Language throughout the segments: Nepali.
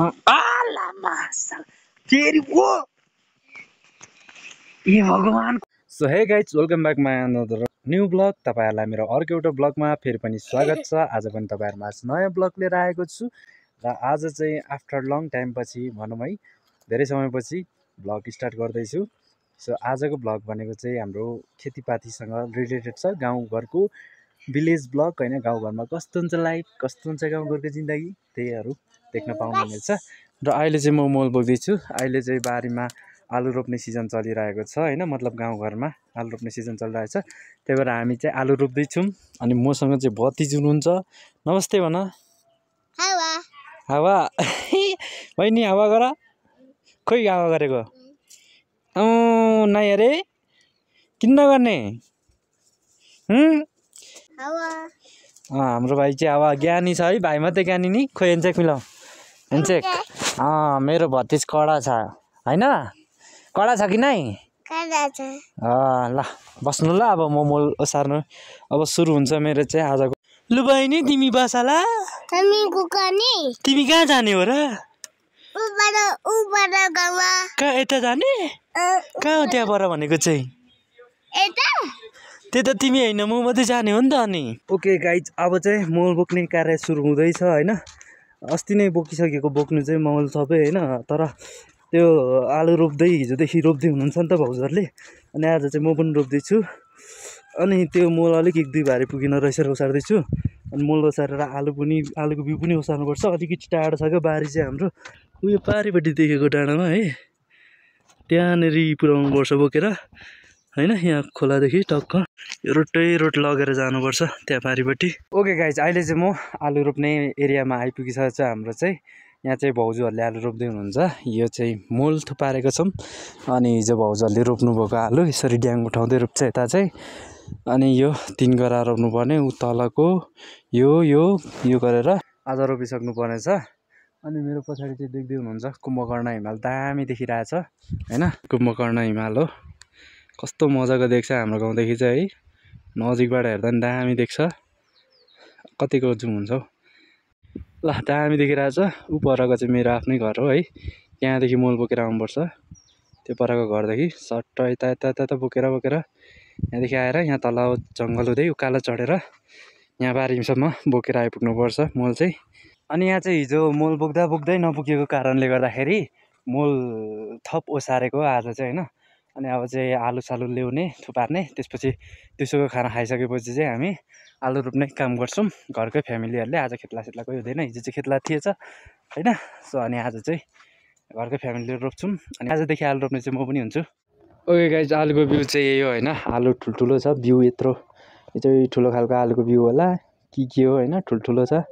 आलामा फेरि वो ए भगवान। So hey guys welcome back my another new blog. तपाईँहरूलाई मेरो अर्को एउटा ब्लगमा फेरि पनि स्वागत छ। आज पनि तपाईँहरूमा नयाँ ब्लग लिएर आएको छु र आज चाहिँ आफ्टर लङ टाइम पछि भनौँ है, धेरै समयपछि ब्लग स्टार्ट गर्दैछु। सो आजको ब्लग भनेको चाहिँ हाम्रो खेतीपातीसँग रिलेटेड छ, गाउँघरको भिलेज ब्लग होइन। गाउँघरमा कस्तो हुन्छ लाइफ, कस्तो हुन्छ गाउँघरको जिन्दगी, त्यहीहरू देख्न पाउनुहुनेछ। र अहिले चाहिँ म मल बोक्दैछु। अहिले चाहिँ बारीमा आलु रोप्ने सिजन चलिरहेको छ होइन, मतलब गाउँघरमा आलु रोप्ने सिजन चलिरहेको छ। त्यही भएर हामी चाहिँ आलु रोप्दैछौँ। अनि मसँग चाहिँ भतिज हुनुहुन्छ। नमस्ते भन। हावा हावा बहिनी हावा गर। खोइ हावा गरेको नै अरे किन नगर्ने। हाम्रो भाइ चाहिँ हावा ज्ञानी छ है, भाइ मात्रै ज्ञानी नि। खोइ हेन्चेक मिलाऊ, हेन्चेक। मेरो भतिज कडा छ होइन, कडा छ कि नै? ल बस्नु ल, अब म मोल ओसार्नु अब सुरु हुन्छ मेरो चाहिँ आजको। लु बहिनी तिमी बसाला, तिमी कहाँ जाने हो र? कहाँ यता जाने? कहाँ हो त्यहाँ पर भनेको चाहिँ? त्यता तिमी होइन म मात्रै जाने हो नि त। अनि ओके गाइज, अब चाहिँ मल बोक्ने कार्य सुरु हुँदैछ होइन। अस्ति नै बोकिसकेको बोक्नु चाहिँ मल सबै होइन, तर त्यो आलु रोप्दै हिजोदेखि रोप्दै हुनुहुन्छ नि त भाउजूहरूले। अनि आज चाहिँ म पनि रोप्दैछु। अनि त्यो मल अलिक एक दुई भारी पुगेन रहेछ र ओसार्दैछु। अनि मल ओसारेर आलुको बिउ पनि ओसार्नुपर्छ। अलिकति टाढो छ क्या बारी चाहिँ हाम्रो, उयो पारिपट्टि देखेको डाँडामा है, त्यहाँनिर पुऱ्याउनुपर्छ बोकेर होइन। यहाँ खोलादेखि टक्क यो रोड लगेर जानुपर्छ त्यहाँ पारिपट्टि। ओके गाइज, अहिले चाहिँ म आलु रोप्ने एरियामा आइपुगिसकेको छ हाम्रो चाहिँ। यहाँ चाहिँ भाउजूहरूले आलु रोप्दै हुनुहुन्छ। यो चाहिँ मोल थुपारेको छौँ। अनि हिजो भाउजूहरूले रोप्नुभएको आलु यसरी ड्याङ उठाउँदै रोप्छ यता चाहिँ। अनि यो 3 गरा रोप्नुपर्ने, ऊ तलको यो गरेर आज रोपिसक्नु पर्नेछ। अनि मेरो पछाडि चाहिँ देख्दै हुनुहुन्छ कुम्भकर्ण हिमाल दामी देखिरहेछ होइन। कुम्भकर्ण हिमाल हो, कस्तो मजाको देख्छ हाम्रो गाउँदेखि चाहिँ है। नजिकबाट हेर्दा पनि दामी देख्छ। कतिको जुम हुन्छ हौ, ल दामी देखिरहेछ। ऊ परको चाहिँ मेरो आफ्नै घर हो है। त्यहाँदेखि मल बोकेर आउनुपर्छ, त्यो परको घरदेखि सट्ट यता बोकेर यहाँदेखि आएर यहाँ तल जङ्गल हुँदै उकालो चढेर यहाँ बारीसम्म बोकेर आइपुग्नुपर्छ मल चाहिँ। अनि यहाँ चाहिँ हिजो मल बोक्दै नपुगेको कारणले गर्दाखेरि मल थप ओसारेको आज चाहिँ होइन। अनि अब चाहिँ आलु सालु ल्याउने थुपार्ने, त्यसपछि दिउँसोको खाना खाइसकेपछि चाहिँ हामी आलु रोप्ने काम गर्छौँ। घरकै फ्यामिलीहरूले आज खेतला कोही हुँदैन, हिजो चाहिँ खेतला थिएछ होइन। सो अनि आज चाहिँ घरकै फ्यामिलीले रोप्छौँ। अनि आजदेखि आलु रोप्ने चाहिँ म पनि हुन्छु। ओके गाइज, आलुको बिउ चाहिँ यही हो होइन। आलु ठुल्ठुलो छ, बिउ यत्रो, यो चाहिँ ठुलो खालको आलुको बिउ होला के हो होइन, ठुल्ठुलो छ।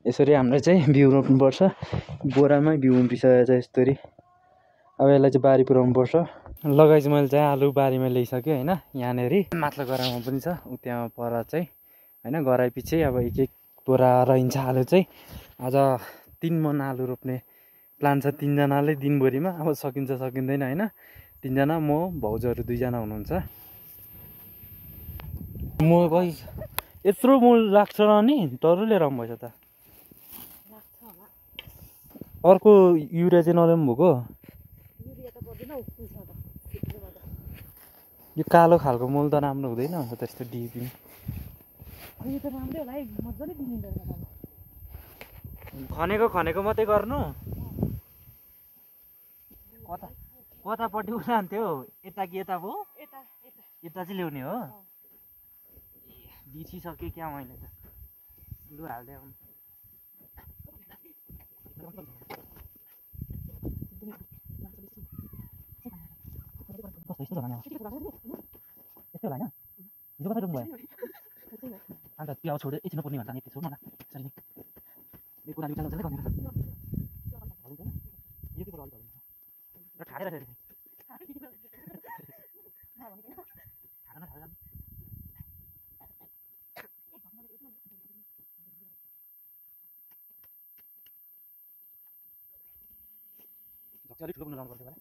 यसरी हामीले चाहिँ बिउ रोप्नुपर्छ। बोरामै बिउ उम्रिसकेको छ यसरी। अब यसलाई चाहिँ बारी पुऱ्याउनुपर्छ। लगाइ चाहिँ मैले चाहिँ आलु बारीमा ल्याइसकेँ होइन। यहाँनिर माथिल्लो गरामा पनि छ, ऊ त्यहाँ पर चाहिँ होइन। गराइ पछि अब एक बोरा रहन्छ आलु चाहिँ। आज 3 मन आलु रोप्ने प्लान छ, 3 जनाले दिनभरिमा। अब सकिन्छ सकिँदैन होइन। 3 जना, म भाउजूहरू 2 जना हुनुहुन्छ। म भाइ यत्रो मल लाग्छ र नि डर लिएर आउनु भएछ त। अर्को युरिया चाहिँ नल्याउनु भएको? यो कालो खालको मल त राम्रो हुँदैन हुन्छ त्यस्तो डिपी। खनेको मात्रै गर्नु। कतापट्टि उठान्थ्यो, यता कि यता भयो? यता चाहिँ ल्याउने हो। बिर्सिसकेँ क्या मैले त। लु हाल्दै आउनु। यस्तो होला होइन, हिजो कसरी भयो? अन्त त्यो अब छोडेर एकछिन पर्ने भन्छ नि, यति छोड्नु होला यसरी नै। यो कुरा विचार गर्दै गर्नु यो के कुरा अलिक र ठाडेर फेरि अलिक ठुलो बनाउनु पर्छ होला।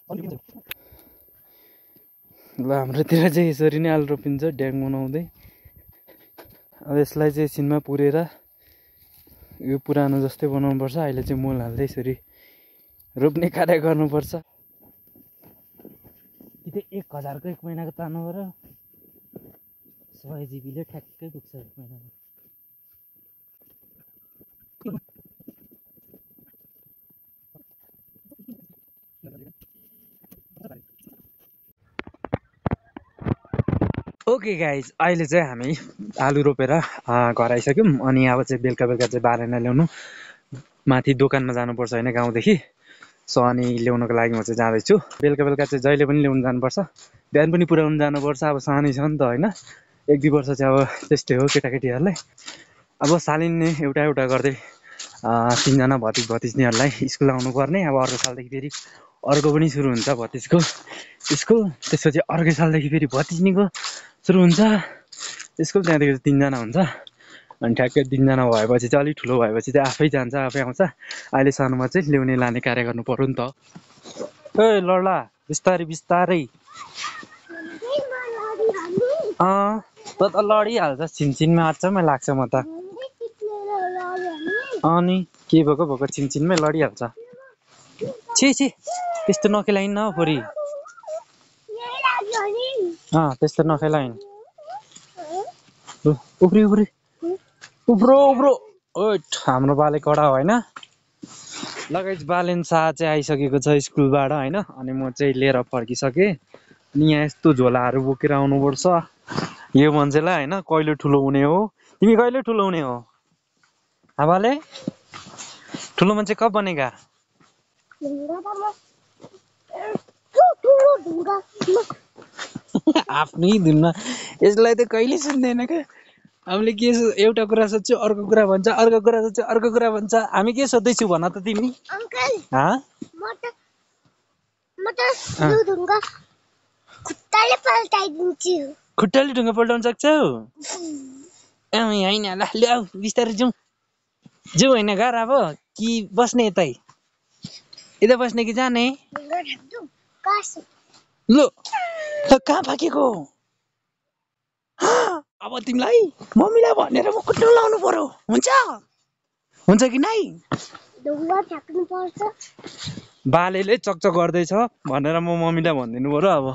ल हाम्रोतिर चाहिँ यसरी नै आलु रोपिन्छ ड्याङ बनाउँदै। अब यसलाई चाहिँ एकछिनमा पुरेर यो पुरानो जस्तै बनाउनुपर्छ। अहिले चाहिँ मल हाल्दै यसरी रोप्ने कार्य गर्नुपर्छ। कि त 1000को 1 महिनाको तान्नु पऱ्यो। 100 जिबीले ठ्याक्कै पुग्छ 1 महिनामा। ओके गाइज, अहिले चाहिँ हामी आलु रोपेर घर आइसक्यौँ। अनि अब चाहिँ बेलुका चाहिँ बारेन ल्याउनु माथि दोकानमा जानुपर्छ होइन गाउँदेखि। सो अनि ल्याउनको लागि म चाहिँ जाँदैछु। बेलुका चाहिँ जहिले पनि ल्याउनु जानुपर्छ, बिहान पनि पुऱ्याउनु जानुपर्छ। अब सानै छ नि त होइन, 1-2 वर्ष चाहिँ अब त्यस्तै हो केटाकेटीहरूलाई। अब सालिन्ने एउटा गर्दै 3 जना भतिजनीहरूलाई स्कुल आउनु पर्ने। अब अर्को सालदेखि फेरि अर्को पनि सुरु हुन्छ भतिजको स्कुल। त्यसपछि अर्कै सालदेखि फेरि भतिजनीको सुरु हुन्छ स्कुल। त्यहाँदेखि 3 जना हुन्छ। अनि ठ्याक्कै 3 जना भएपछि चाहिँ अलिक ठुलो भएपछि चाहिँ आफै जान्छ आफै आउँछ। अहिले सानोमा चाहिँ ल्याउने लाने कार्य गर्नु पर्यो नि त। ए लड्ला बिस्तारै त लडिहाल्छ, छिनछिनमा अचम्मै लाग्छ म त। अनि के भएको छिनछिनमै लडिहाल्छ। छि त्यस्तो नखेलाइन न फोरी। त्यस्तो नखेलाइन। उब्रो ओठ हाम्रो बाले कडा होइन। लगाइज बालेन शाह चाहिँ आइसकेको छ स्कुलबाट होइन। अनि म चाहिँ लिएर फर्किसकेँ। अनि यहाँ यस्तो झोलाहरू बोकेर आउनुपर्छ यो मान्छेलाई होइन। कहिले ठुलो हुने हो तिमी, कहिले ठुलो हुने हो बाले? ठुलो मान्छे कब बनेगा? आफ्नै धुनमा यसलाई त कहिले सुन्दैन क्या। हामीले के एउटा कुरा सोध्छु अर्को कुरा भन्छ, अर्को कुरा सोध्छु अर्को कुरा भन्छ। हामी के सोध्दैछु भन त तिमी? खुट्टाले ढुङ्गा पल्टाउन सक्छौ? होइन ल ल्याऊ बिस्तारै जाउँ होइन घर अब कि बस्ने यता बस्ने कि जाने? ल कहाँ पाकेको? अब तिमीलाई मम्मीलाई भनेर म कुट्नु लाउनु पर्यो। हुन्छ कि नै? बालेले चकचक गर्दैछ भनेर म मम्मीलाई भनिदिनु पर्यो। अब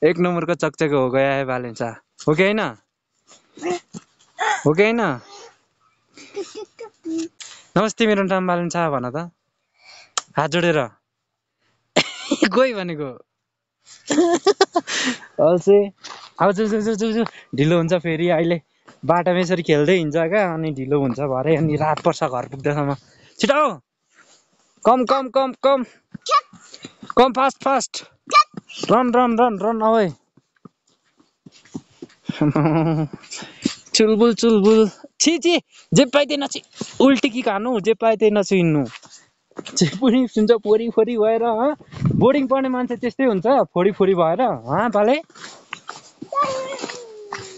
1 नम्बरको चकचक हो गया है बालेन्सा। हो कि होइन? नमस्ते मेरो नाम बालेन्सा भन त हात जोडेर। गई भनेको अब जो ढिलो हुन्छ फेरि। अहिले बाटामा यसरी खेल्दै हिँड्छ क्या, अनि ढिलो हुन्छ भरे। अनि रात पर्छ घर पुग्दासम्म। छिटो कम फास्ट रन अब चुलबुल छि जे पाइते नछि उल्टी कि खानु, जे पाइते नछुइन्नु। जे पनि सुन्छ फोरी भएर। बोर्डिङ पढ्ने मान्छे त्यस्तै हुन्छ, फोरी भएर। बाले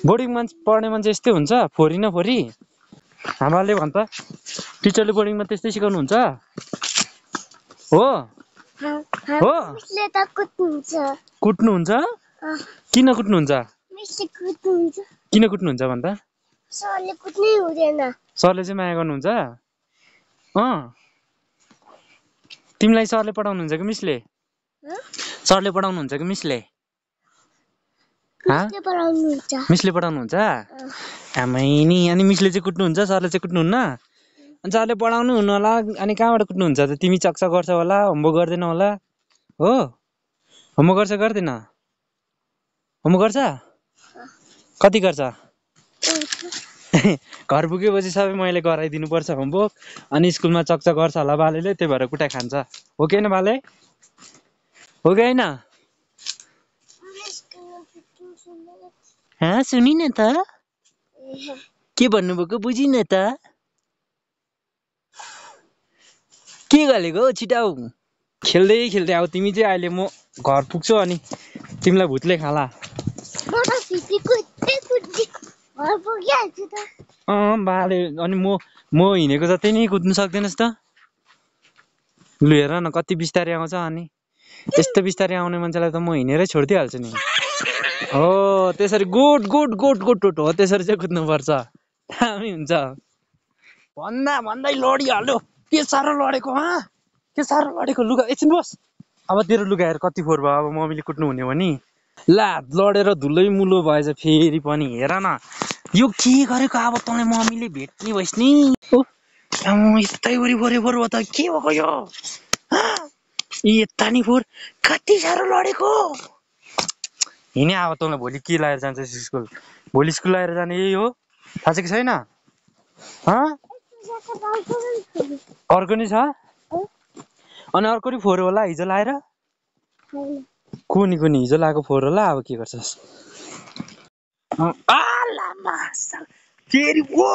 बोर्डिङ पढ्ने मान्छे यस्तै हुन्छ, फोरी न फोरी। आमाले भन्छ टिचरले बोर्डिङमा त्यस्तै सिकाउनुहुन्छ हो? कुट्नुहुन्छ? किन कुट्नुहुन्छ भन्दा? सरले चाहिँ माया गर्नुहुन्छ? तिमीलाई सरले पढाउनुहुन्छ कि मिसले? सरले पढाउनुहुन्छ कि मिसले? मिसले पढाउनुहुन्छ? आमै नि। अनि मिसले चाहिँ कुट्नुहुन्छ, सरले चाहिँ कुट्नुहुन्न? अनि सरले पढाउनु हुनु होला, अनि कहाँबाट कुट्नुहुन्छ त? तिमी चकचक गर्छ होला, होमवर्क गर्दैन होला हो? होमवर्क गर्छ गर्दैन? होमवर्क गर्छ? कति गर्छ? घर पुगेपछि सबै मैले गराइदिनु पर्छ होमवर्क। अनि स्कुलमा चकचक गर्छ होला बालेले, त्यही भएर कुटाइ खान्छ। हो कि होइन बाले? हो कि होइन? सुनिन त के भन्नुभएको, बुझिन त? के गरेको छिटो खेल्दै आऊ तिमी चाहिँ। अहिले म घर पुग्छु अनि तिमीलाई भुतले खाला। बाले अनि म हिँडेको जति नै कुद्नु सक्दैनस् त? लु हेर न कति बिस्तारै आउँछ। अनि यस्तो बिस्तारै आउने मान्छेलाई त म हिँडेरै छोडिदिइहाल्छु नि। हो त्यसरी good good good good good हो त्यसरी चाहिँ कुद्नुपर्छ, दामी हुन्छ। भन्दै लडिहाल्यो। के साह्रो लडेको के साह्रो लडेको। लुगा एकछिन बस। अब तेरो लुगा हेर कति फोहोर भयो। अब मम्मीले कुट्नु हुने हो नि। ला लडेर धुलै मुलो भएछ फेरि पनि। हेर न यो के गरेको। अब तँलाई मम्मीले भेट्ने भइस् नि। यस्तै वरिपरि हो त के भएको यो। यता नि फोहोर कति साह्रो लडेको। हिँडे अब तँलाई भोलि के लगाएर जान्छस् स्कुल। भोलि स्कुल लगाएर जाने यही हो, थाहा छ कि छैन? अर्को नि छ अनि अर्को नि फोहोर होला हिजो लाएर। कुनी हिजो लगाएको फोहोर होला। अब के गर्छस्। फेरि पो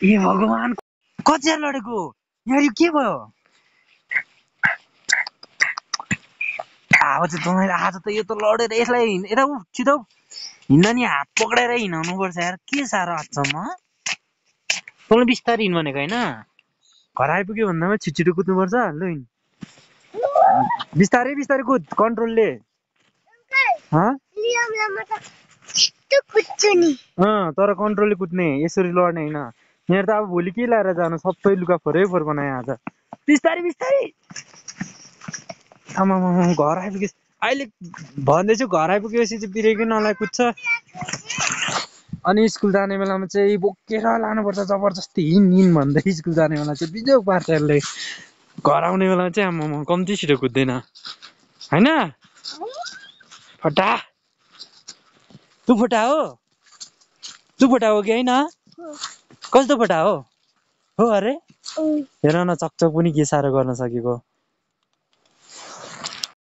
ए भगवान् कति साह्रो लडेको यार। यो के भयो। अब चाहिँ तँलाई आज त यो त लडेर यसलाई यता छिटो हिँड्दा नि हात पक्रेर हिँडाउनु पर्छ यार। के साह्रो हातसम्म तँलाई बिस्तारै हिँड भनेको होइन। घर आइपुग्यो भन्दामा छिटो कुद्नुपर्छ। लु हिँड बिस्तारै बिस्तारै कुद कन्ट्रोलले। तर कन्ट्रोलले कुद्ने, यसरी लड्ने होइन। यहाँ त अब भोलि के लाएर जानु। सबै लुगा फोहोर बनायो आज। बिस्तारै बिस्तारै। आमा घर आइपुग्यो अहिले भन्दैछु। घर आइपुगेपछि चाहिँ बिरेकै नलाई कुद्छ। अनि स्कुल जाने बेलामा चाहिँ बोकेर लानुपर्छ जबरजस्ती। हिँड भन्दै स्कुल जाने बेला चाहिँ बिजोग पार्छ यसले। घर आउने बेलामा चाहिँ आमा कम्ती छिटो कुद्दैन होइन। फटा तँ फटा हो। तँ फटा हो कि होइन। कस्तो फटा हो अरे। हेर न चकचक पनि के साह्रो गर्न सकेको।